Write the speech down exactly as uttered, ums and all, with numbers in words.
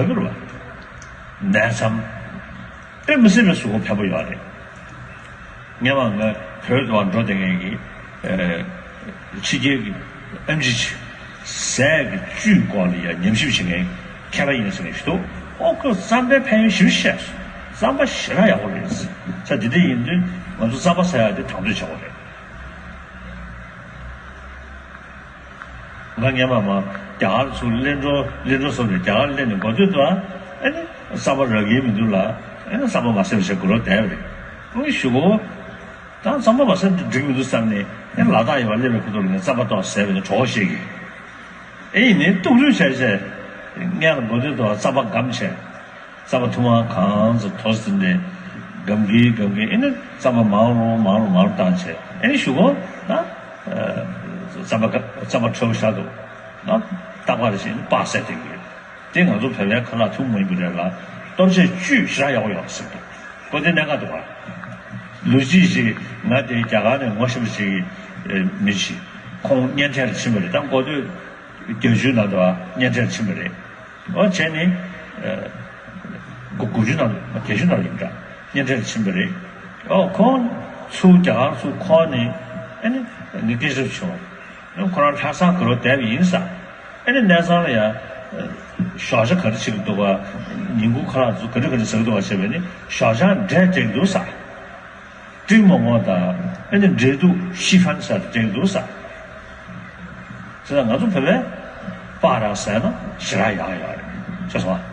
ཟེར་གི་རེད་བ། ནད་མཚམས། དཔེ་མི་སྲིད་པའི་གཟུགས་པོ་ཕན་པོ་ཡོད་རེད། སྔོན་མ་ང་བོད་དུ་བ་འགྲོ་བསྡད་མཁན་གྱི་ཨ་ཕྱི་རྒྱལ་གྱི་ཨེམ་ཆི་ཆི་ཟས་ཀྱི་བཅུད་སྐོར་ལ་ཡང་ཉམས་ཞིབ་བྱེད་མཁན་མཁས་པ་ཡིན་ཟེར་མཁན་ཞིག་འདུག་ཨོ་ཁོས་རྩམ་པའི་ཕན་ཡོན་ཞེ་པོ་བཤད་སོང་། རྩམ་པ་ཞེ་དྲག་ཡག་པོ་རེད་ཟེར། ས་དེ་འདྲ་ཡིན་དུས་ང་ཚོ་རྩམ་པ་ཟ་ཡག་དེ་དང་དོད་ཆེན་པོ་རེད། ང་སྔོན་མ་མ་རྒྱ་གར་ཚུར་གླེ་འགྲོ་གླེ་འགྲོ་སོང་ནས་རྒྱ་གར་སླེབས་ནས་འགོ་སྟོད་དུ་ཨ་ནི་རྩམ་པ་རག་གི་མི་འདུག་ལ། ཨ་ནི་རྩམ་པ་མ་ཟས་པ་བྱས་སྒུག་རོགས་བསྡད་པ་རེད། ཁོང་གིས་ཞུ་གོ། ད་རྩམ་པ་མ་ཟས་ན་འགྲིག་མི་འདུག་བསམ་ནས་ཨ་ནི་ལ་དྭགས་ཡོད་པ་སླེབས་པའི་ཁ་ཐུག་ལ་ངས་རྩམ་པ་ཏོག་ཟས་པ་ཡིན་ན་གྲོགས་པོ་ཞིག་གིས། ཨེ་ཡིན་ནའི་སྡུག་རུས་བྱས་བྱས་སྔོན་ལ་འགོ་སྟོད་དུ་རྩམ་པ་སྒམ་བྱས། རྩམ་པ་ཐུར་མ་གང་ཙམ་དོ་ཟིན་ནས་སྒམ་གིས་སྒམ་གིས་ཨེ་ནི་རྩམ་པ་མང་རུ་མང་རུ་མང་རུ་བཏང་བྱས། ཨེ་ནི་གཞུག་གུ་ན་རྩམ་པ་རྩམ་པ་འཕྲོ་བཞག་འདུག་ན་རྟག་པར་བཞིན་སྤགས་ཟས་དེ་གི་དེ་ང་ཚོ་བོད་པའི་ཁ་ལག་ཐུན་མོང་མིན་པ་རེད་ལ། གཏོར་བྱའི་བཅུད་ཞེ་དྲག་ཡག་པོ་ཡོད་ཟེར་འདུག་ཁོ་དེ་གནད་འགག་འདུག་བ། ལོ་གཅིག་ཅིག་ང་དེ་རྒྱ་གར་ནས་ངོ་ཤེས་པ་ཅིག་གི་མི་ཅིག་ཁོང་གཉེན་འཕྲད་ལ་ཕྱིན་པ་རེད། ད་འགོ་སྟོད་བརྒྱད་ཅུ་ནང་དུ་གཉེན་འཕྲད་ཕྱིན་པ་རེད། ཨོ་བྱས་ནི། དགུ་དགུ་བཅུ་ནང་བརྒྱད་ཅུ་ནང་ཡིན་འདྲ། གཉེན་འཕྲད་ཕྱིན་པ་རེད། ཨོ་ཁོང་ཚུར་རྒྱ་གར་ཚུར་འཁོར་ནི་ཨ་ནི་ངས་སྐད་ཆ་བྱུང་། ཨ་ཁོ་རང་ལྷ་སར་ག་རོ་བསྡད་པ་ཡིན་ས། ཨ་ནི་གནས་ཚང་ལ་ཡ་ཞོགས་ཇ་ག་རེ་བྱེད་ཀྱི་འདུག་ག་ཉིན་གུང་ཁ་ལག་ཚོ་ག་འདྲ་ག་འདྲ་ཟ་གི་འདུག་ག་བྱས་པས་ནི་ཞོགས་ཇ་འབྲས་སྤྲད་ཀྱི་འདུག་ས། སྤྲིན་མོག་མོག་དང་ཨ་ནི་འབྲས་ཐུག་ཤི་ཧྥན་ཟེར་སྤྲད་ཀྱི་འདུག་ས། བྱས་ཙང་ང་ཚོ་བོད་པས་སྤགས་རག་ཟས་ན་ཞེ་དྲག་ཡག་ཡོད་རེད། ཤེས་སོང་ཨ།